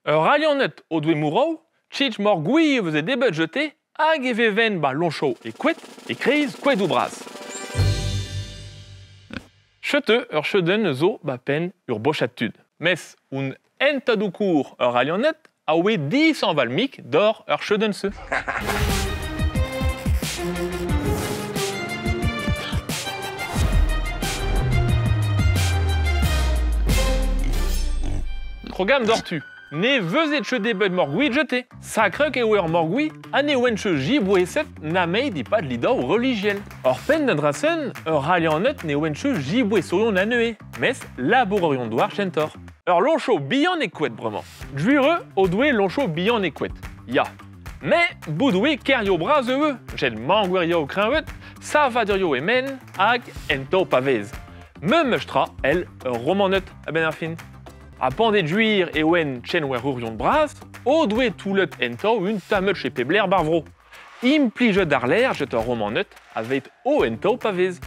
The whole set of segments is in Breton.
Ur ralionet o doe mourou, chich mor gwi eus e debet jeté, hag e veven ba loncho e kouet e kreiz kouedou bras. Chete ur cheuden zo ba pen ur bochat tud. Mes un entadoukour ur ralionet a oe dis an valmik d'or ur cheuden se. Krogam d'ortu. Ne vezet che debet morgui jeté. Sacre ke oe ur morgui, ha ne oen che jiboeset na meid i pad lidaou religiel. Ur pen da drasen, ur ralianet ne oen che jiboesorion anue, mes labourorion douar chentor. Ur loncho bihan e kouet bremañ. Djuire o doe loncho bihan e kouet. Ya. Mais boudoue kerio bras eue, jet mangouerio kreñvet, savadurio e men hag ento pavez. Meum tra el ur romanet a ben ar fin. A pande juir e oen chen wer bras, o doe toulet ento un tameut e pebler barvro. Implijet ar l'air jet ur romanet avet o ento pavez.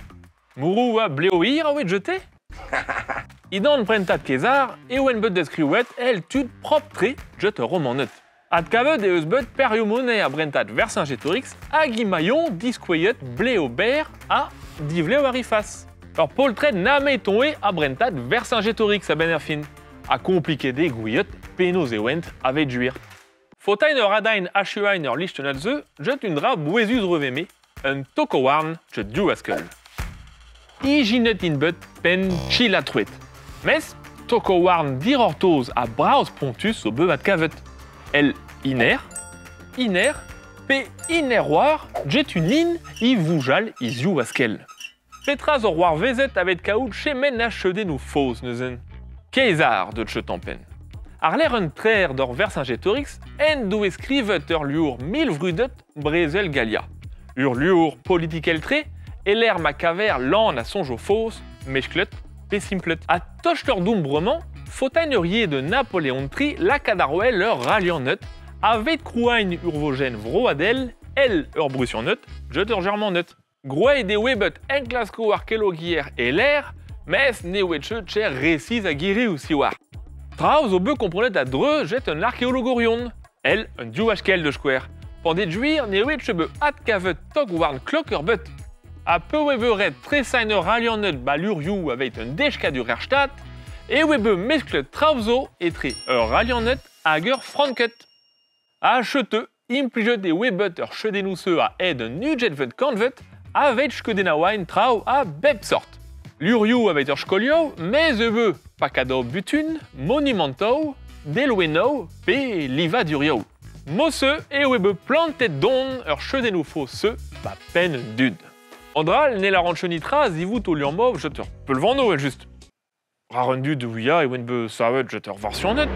Mourou a bleoir a oet jeté? Idan prentat kezar e oen bet deskriouet el tud propre jet ur romanet. Ad kavet e eus bet periomone a brentat Vercingétorix hag imaillon diskoueet bleo ber a divleo arifas. Ur poltred name toe a brentat Vercingétorix a ben ar fin. A kompliket de gouiet penoz e oent avet juir. Fotain ur adain achuain ur lichtenat ze, jet un dra bouezuz reveme, un tokowarn jet diou askeul. Ijinet in bet pen chila truet. Mes, tokowarn dirortoz a braoz pontus o beuvat kavet. El iner, iner, pe inerroar, jet un in i voujal i ziou askel. Petra zo war vezet avet kaout chemen a chede nou faos neuzen. Kezar deut chet en pen. Ar l'air un trer d'or Vercingétorix en doe skrivet ur luour milvrudet brezel Gallia. Ur luour politikel tre, e l'air ma kaver lan a sonjo faos, mechklet, pe simplet. A toch ur doum bremañ, fotain ur de Napoléon tri lakadarwel ur ralian avet krouain ur vojen vroadel, el ur brusian jet ur german neut. Groe de webet enklasko ar kelogier e l'air, mes ne oet cher resiz a giri ou siwar. Traoù zo bet komprenet a dreu jet un arkeologorion, el un diouachkel de square. Pande juir ne oet che be at kavet tok warn klok ur bet. A peu oe veuret tresain ur ralianet balurioù avet un dechkadur er stat, e oe be mesklet traoù zo etre ur ralianet hag ur franket. A chete, implijet e oe bet ur chedennou-se a ed un ujet vet kantvet, avet chkedenaouain traoù a bep sort. Lurioù avet ur skolioù, mez e veu pakado butun, monumentau, delouenau pe livadurioù. Mose e oe be plantet don ur chedennou fo se pa pen dud. Andral ne la ranchonitra zivout o liammov jet ur peulvano el just. Rar un dud ouia e oen be savet jet ur varsionet.